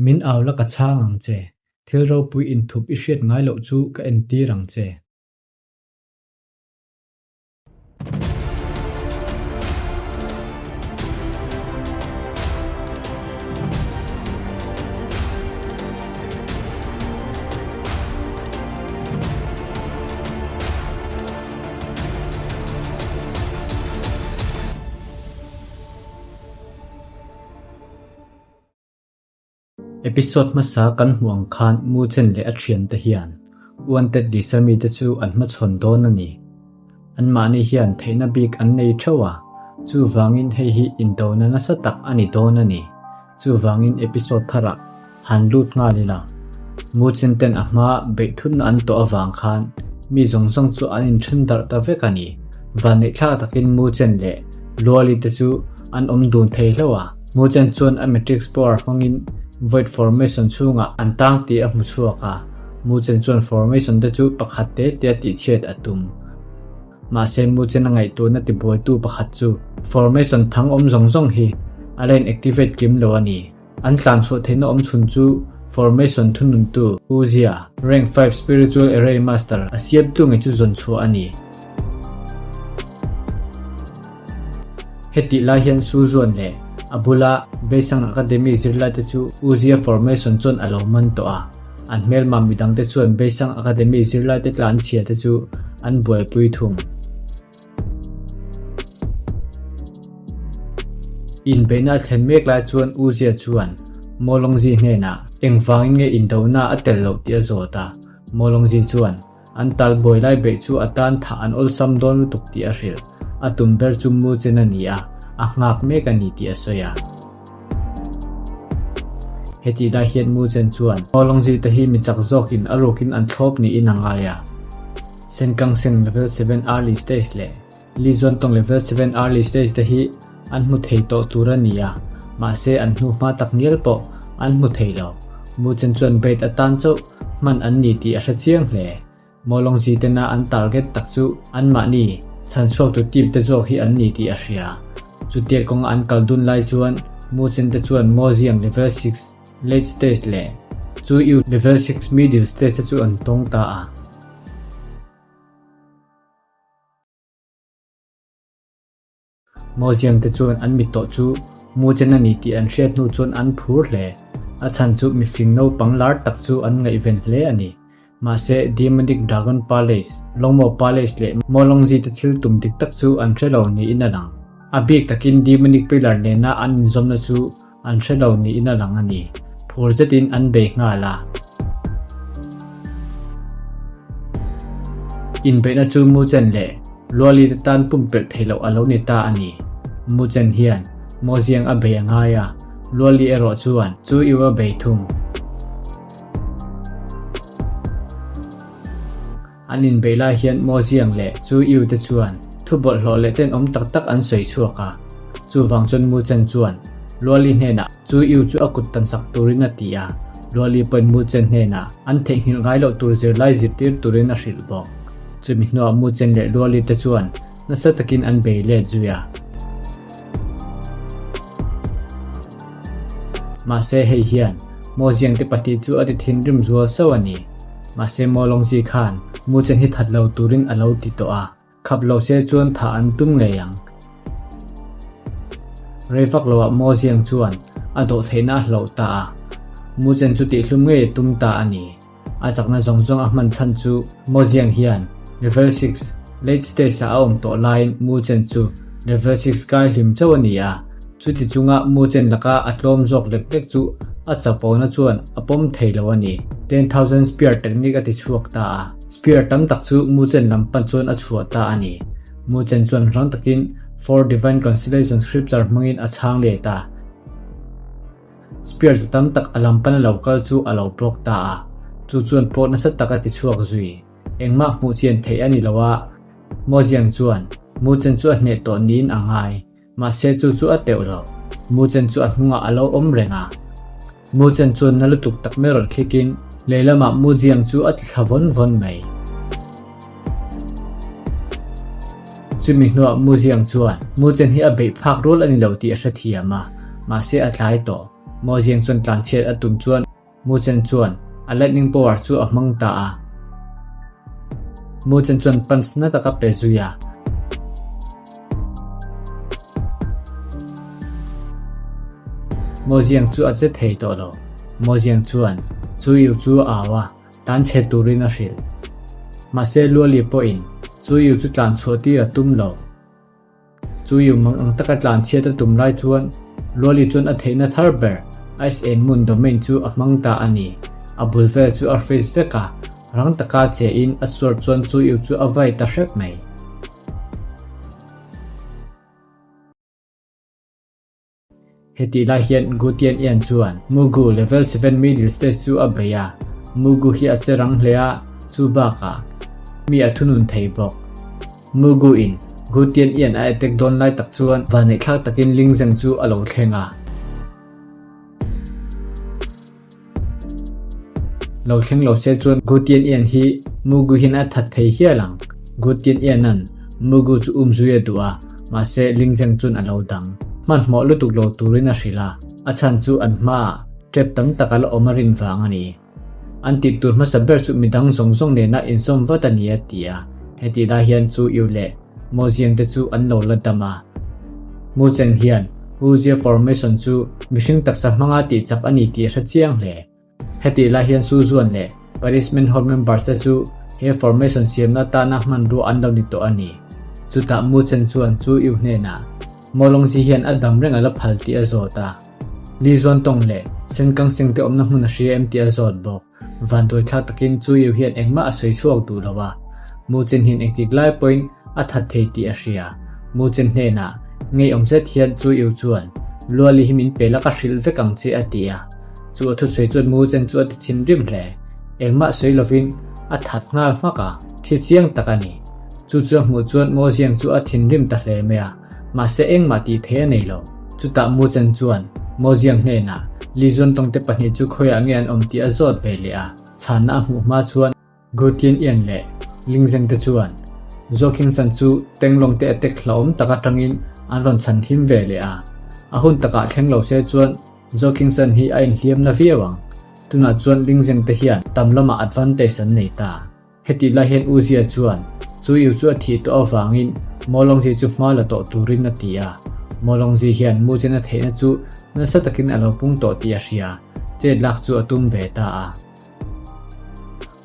Min au la ka chhang ang che, thil ropui inthup i hriat ngai loh chu ka entir ang che. Episode hmasa kan hmuh ang khan Muchen leh a thiante hian Wanted Lisa mite chu an hmachhawn dawn a ni. Anmahni hian theihna bik an nei theuh a, chuvangin hei hi indona nasa tak a ni dawn a ni. Chuvangin episode tharah han lut nghal ila, Muchen ten a hma beihthutna an tawh avang khan mi zawng zawng chu an inthen darh ta vek a ni. Vanneihthlak takin Muchen leh Luali te chu an awm dun thei hlauh a. Muchen chuan a matrix power hmangin void formation chhungah an tang tih a hmu chhuak a, Muchen chuan formation te chu pakhat te tia tihchhiat a tum. Mahse Muchen a ngaihtuahna tibuaitu pakhat chu formation thang awm zawng zawng hi a la in activate kim lo a ni. An tlanchhuah theihna awm chhun chu formation thununtu Pu Zia, Rank 5 Spiritual Array Master, a siamtu ngei chu zawn chhuah a ni. Hetih lai hian Su Zuan leh a bula Beisang Academy zirlaite chu U Zia formation chuan a lo man tawh a, an hmelma midangte chuan Beisang Academy zirlaite tlanchhia te chu an buaipui thung. Inbeihna a thlen mek lai chuan U Zia chuan Mo Longzi hnenah engvangin nge indona a tel loh tih a zawt a, Mo Longzi chuan An tal buai lai beih chu a tan thah an awlsam dawn lutuk tih a hrilh. A tum ber chu mu chen a ni a, a nghak mek a ni tih a sawi a. Hetih lai hian mu chen chuan Hawlawngzi te hi mi chak zawkin a rukin an thlawp niin a ngai a. Senkang Seng Level 7 Early Stage leh Li Zuantawng Level 7 Early Stage te hi an hmu thei tawh tur a ni a, mahse an hnu hma tak ngial pawh an hmu thei lo. Mu chen chuan bait atan chauh hman an ni tih a hre chiang hle. Mawlawngzi tena an target tak chu anmahni chhanchhuaktu team te zawk hi an ni tih a hria. Chutia kawnga an kal dun lai chuan Mu chen te chuan Moziang Level 6 Late Stage leh Chu Yu Level 6 Middle Stage te chu an tawng ta a. Moziang te chuan an mit tawh chu Muchen a ni tih an hriat hnu chuan an phur hle. A chhan chu mifing naupang lar tak chu an ngaihven hle a ni. Mahse, Demonic Dragon Palace, Longmo Palace leh Molongzi te thil tum dik tak chu an hre lo niin a lang. A bik takin Demonic Pillar nena an inzawmna chu An hre lo niin a lang a ni. Phur zetin an bei nghal a. Inbeihna chu Muchen leh Luali te tan pumpelh theih loh a lo ni ta a ni. Muchen hian Moziang a bei a ngai a, Luali erawh chuan chu iu a bei thung. An inbeih lai hian Moziang leh Chu Yu te chuan thu bawlhhlawh leh tenawm tak tak an sawi chhuak a. Chuvang chuan Mu Chen chuan Luali hnenah Chu Yu chu a kut tan sak turin a ti a, Luali pawhin Mu Chen hnenah an theihnghilh ngai loh tur zirlai zirtir turin a hrilh bawk. Chumi hnuah Mu Chen leh Luali te chuan nasa takin an bei let zui a. Mahse hei hian Moziang te pahnih chu a ti thinrim zual sauh a ni. Mahse Mawlawngzi khan Muchen hi that lo turin a lo ti tawh a, khap lo se chuan thah an tum ngei ang. Rei vak loah Moziang chuan a dawh theihna a hloh ta a, Muchen chu tihhlum ngei a tum ta a ni. A chakna zawng zawng a hman chhan chu Moziang hian Level 6 late stage ah a awm tawh laiin Muchen chu Level 6 kai hlim chauh a ni a, chuti chunga Muchen laka a tlawm zawk lek lek chu a chapona chuan a pawm thei lo a ni. 10,000 Spear technique a ti chhuak ta a, spear tam tak chu Muchen lam pan chuan a chhuah ta a ni. Muchen chuan rang takin Four Divine Constellation Scripture hmangin a chhang let a. Spear za tam tak a lam pan a lo kal chu a lo block ta a, chu chuan pawh nasa tak a ti chhuak zui. Engmah hmuh chian theih a ni lo a, Moziang chuan Muchen chu a hneh tawh niin a ngai, mahse chu chu a teuh lo. Muchen chu a hnungah a lo awm reng a. Muchen chuan na lutuk tak mai rawn thlikin lehlamah Mujiang chu a ti thla vawn vawn mai. Chumi hnuah Muziang chuan Muchen hi a beih phak rual a ni lo tih a hrethiam a, mahse a tlai tawh. Mo Ziang chuan tlanchhiat a tum chuan Mu Chen chuan a lightning power chu a hmang ta a. Mu Chen chuan punch na tak a pe zui a. Mo Ziang chu a che thei tawh lo. Mo Ziang chuan Chu Yu chu a au a, tlan chhe turin a hrilh. Mahse Luali pawhin Chu Yu chu tlan chhuah tir a tum lo. Chu Yu mang ang taka tlan chhiat a tum lai chuan Luali chuan a theihna thar ber Ice and Moon Domain chu a hmang ta a ni. A bul vel chu a freeze vek a, rang taka che in a sword chuan Chu Yu chu a vai ta hrep mai. Hetih lai hian Gu Tian Ian chuan Mugu Level 7 Middle Stage chu a bei a, Mugu hi a che rang hle a, chu bakah mi a thunun thei bawk. Mugu in Gu Tian Ian a attack dawn lai tak chuan vanneihthlak takin Ling Zheng chu a lo thleng a. Lo thleng lo se chuan Gu Tian Ian hi Mugu hian a that thei hial ang. Gu Tian Ian-a'n Mugu chu um zui a duh a, mahse Ling Zheng chuan a lo dang. Hmanhmawh lutuk lo turin a hrilh a, a chhan chu an hmaah tep tam tak a la awm a rin vang a ni. An tih tur hmasa ber chu midang zawng zawng nena inzawm vat a ni a ti a, hetih lai hian Chu Yu leh Mo Ziang te chu an lo la dam a. Mu Cheng hian Hu Zia Formation chu mihring taksa hmanga tih chak a ni tih a hre chiang hle. Hetih lai hian Su Zuan leh Punishment Hall members te chu he formation siamna atana hmanrua an lo ni tawh a ni. Chutah Mu Cheng chuan Chu Yu hnenah Mo Longzi hian a dam reng a la phal tih a zawt a. Li Zuan Tong leh Sen Kang Seng te awmna hmun a hria em tih a zawt bawk. Vanduai thlak takin Chu Yu hian engmah a sawi chhuak duh lo a, Mu Chen hian engtik lai pawhin a that thei tih a hria. Mu Chen hnenah ngeiawm zet hian Chu Yu chuan, Luali hi min pe la ka hrilh vek ang che a ti a. Chu a thusawi chuan Mu Chen chu a ti thinrim hle. Engmah sawi lovin a that nghal hmak a, thi chiang tak a ni. Chu chu a hmuh chuan Mo Ziang chu a thinrim ta hle mai a. Mahse engmah tih theih a nei lo. Chutah Mu Chen chuan Mo Ziang hnenah Li Zuantawng te pahnih chu khawiah nge an awm tih a zawt ve leh a, chhanna a hmuh hma chuan Gu Tian Ian leh Ling Zeng te chuan Zhuo Qingsan chu Tenglong te attack hlauhawm tak atangin an rawn chhan him ve leh a. A hun takah thleng lo se chuan Zhuo Qingsan hi a inhliam na viau ang. Tunah chuan Ling Zeng te hian tam lamah advantage an nei ta. Hetih lai hian U Zia chuan chu Yu chu a thih tawh avangin Mo Longzi chu hma la tawh turin a ti a. Mo Longzi hian Mu Chen a theihna chu nasa takin a lo pung tawh tih a hria, chet lak chu a tum ve ta a.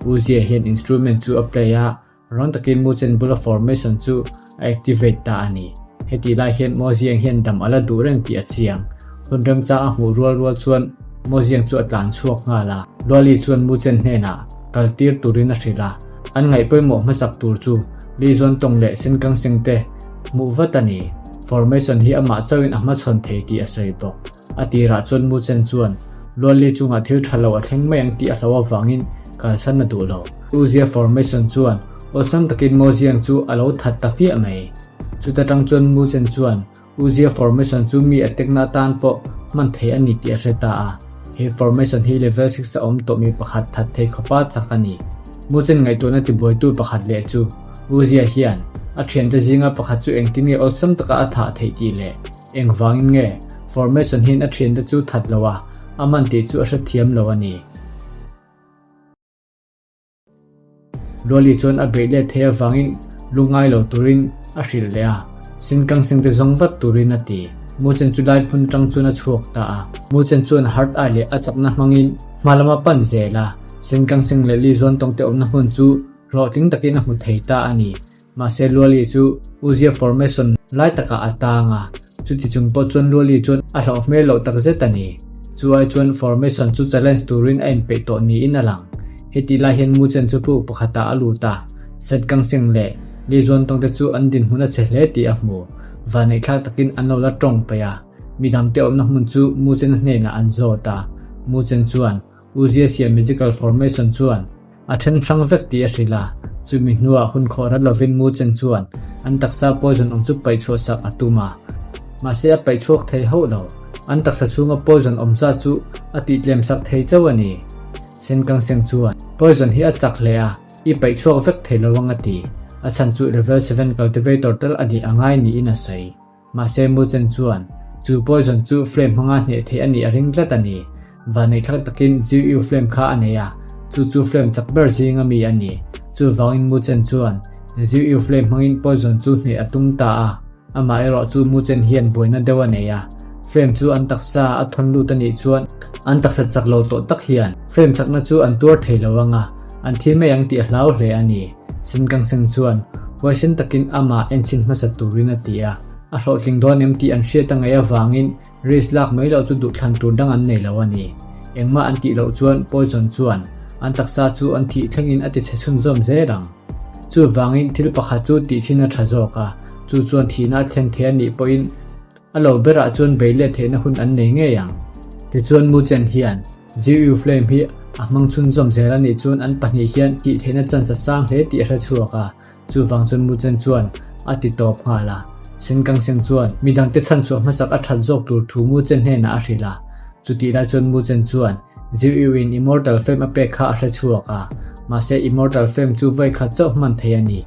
U Zia hian instrument chu a play a, rang takin Mu Chen bula formation chu a activate ta a ni. Hetih lai hian Mo Ziang hian dam a la duh reng tih a chiang. Hun remchang a hmuh rual rual chuan Mo Ziang chu a tlan chhuak nghal a. Luali chuan Mu Chen hnenah kal tir turin a hrilh a. An ngaih pawimawh hmasak tur chu Li Zuan Tawng leh Sen Kang Seng te hmuh vat a ni. Formation hi amah chauhin a hmachhawn thei tih a sawi bawk. A tirah chuan Mu Chen chuan Luali chungah thil tha lo a thleng mai ang tih a hlo avangin kalsan a duh lo. U Zia Formation chuan Awlsam takin Mo Ziang chu a lo that ta hmiah mai. Chuta tang chuan Mu Chen chuan U Zia formation chu mi a tekna atan pawh hman thei a ni tih a hre ta a. He formation hi level 6 a awm tawh mi pakhat that thei khawpa chak a ni. Mu Chen ngaihtuahna tibuaitu pakhat leh chu U Zia hian a thiante zinga pakhat chu engtin nge awlsam taka a thah theih tih leh engvangin nge formation hian a thiante chu that lo a a man tih chu a hrethiam lo a ni. Luali chuan a beih let theih avangin lu ngai lo turin a hrilh leh a, Sinkang sengte zawng vat turin a ti. Mu Chen chu lai phun atang chuan a chhuak ta a. Mu Chen chuan hard eye leh a chakna hmangin hma lam a pan zel a, Sinkang seng leh Li Zuan tawngte awmna hmun chu hlawhtling takin a hmu thei ta a ni. Mahse Luali chu Uzia formation lai takah a tang a, chuti chung pawh chuan Luali chuan a hlauh hmel loh takzet a ni. Chu ai chuan formation chu challenge turin a inpeih tawh niin a lang. Hetih lai hian Mu Chen chu puk pakhatah a lut a, Sat Kang Seng leh Li Zuan Tawng te chu an dinhmun a che hle tih a hmu. Vanneihthlak takin an lo la tawng paih a, midangte awmna hmun chu Mu Chen hnenah an zawt a. Mu Chen chuan Uzia siam musical formation chuan A then hrang vek tih a hrilh a, chumi hnuah hun khawh rat lovin Mu Chen chuan an taksa poison awm chu paih chhuah sak a tum a. Mahse a paih chhuak thei hauh lo. An taksa chhunga poison awm zat chu a tih tlem sak thei chauh a ni. Sen Kang Seng chuan, Poison hi a chak hle a, i paih chhuak vek thei lo ang a ti. A chhan chu level seven cultivator tal a nih a ngai niin a sawi. Mahse Mu Chen chuan. Chu poison chu flame hmanga hneh theih a nih a ring tlat a ni. Vanneithlak takin Ziu flame kha a nei a, chu chu flame chak ber zinga mi a ni. Chuvangin Muchen chuan Ziu flame hmangin poison chu hneh a tum ta a. Amah erawh chu Muchen hian buaina deuh a nei a, flame chu an taksa a thawn lut a nih chuan an taksa chak lo tawh tak hian flame chakna chu an tuar thei lo ang a, an thi mai ang tih a hlau hle a ni. Sinkang Seng chuan huaisen takin amah enchhin hmasa turin a ti a, a hlawhtling dawn em tih an hriat a ngaih avangin Risk lak mai loh chu duhthlan tur dang an nei lo a ni. Engmah an tih loh chuan poison chuan an taksa chu an thih thlengin a tichhe chhunzawm zel ang. Chuvangin thil pakhat chu tihchhin a tha zawk a, chu chuan thihna a thlen thei a nih pawhin a lo berah chuan bei let theihna hun an nei ngei ang. Tichuan Muchen hian GU Flame hi a hmang chhunzawm zel a nih chuan an pahnih hian tih theihna chance a sang hle tih a hre chhuak a, Chuvang chuan Muchen chuan a ti tawp nghal a. Sengkang Seng chuan midangte chhanchhuah hmasak a that zawk tur thu Muchen hnenah a hrilh a. Chutih lai chuan Muchen chuan Ziu in Immortal Flame a pek kha a hre chhuak a. Mahse Immortal Flame chu vawi khat chauh hman thei a ni.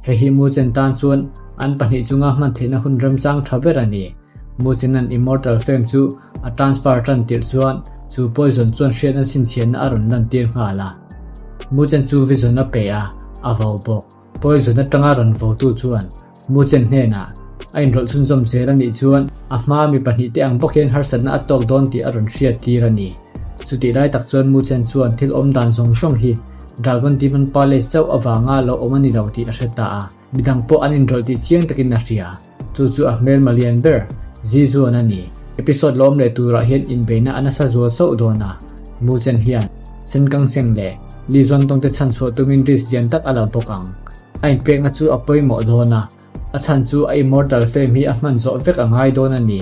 Hei hi Muchen tan chuan an pahnih chunga hman theihna hun remchang tha ber a ni. Muchena'n Immortal Flame chu a transfer tan tirh chuan chu poison chuan hriatna chhinchhiahna a rawn lantir nghal a. Muchen chu vision a pe a, a vo bawk. Poison atanga rawn votu chuan Muchen hnenah a inrawlh chhunzawm zel a nih chuan a hmaa mi pahnihte ang bawk hian harsatna a tawk dawn tih a rawn hriat tir a ni. Chutih lai tak chuan Muchen chuan thil awm dan zawng zawng hi Dragon Demon Palace chauh avanga lo awm a ni lo tih a hre ta a. Midang pawh an inrawlh tih chiang takin a hria. Chu chu a hmelma lian ber, Zizuan a ni. Episode lawm leh turah hian inbeihna a nasa zual sauh dawn a. Muchen hian Senkang Seng leh Li Zuantawng te chhanchhuah tumin risk lian tak a la bawk ang. A inpekna chu a pawimawh dawn a, a chhan chu a immortal fame hi a hman zawh vek a ngai dawn a ni.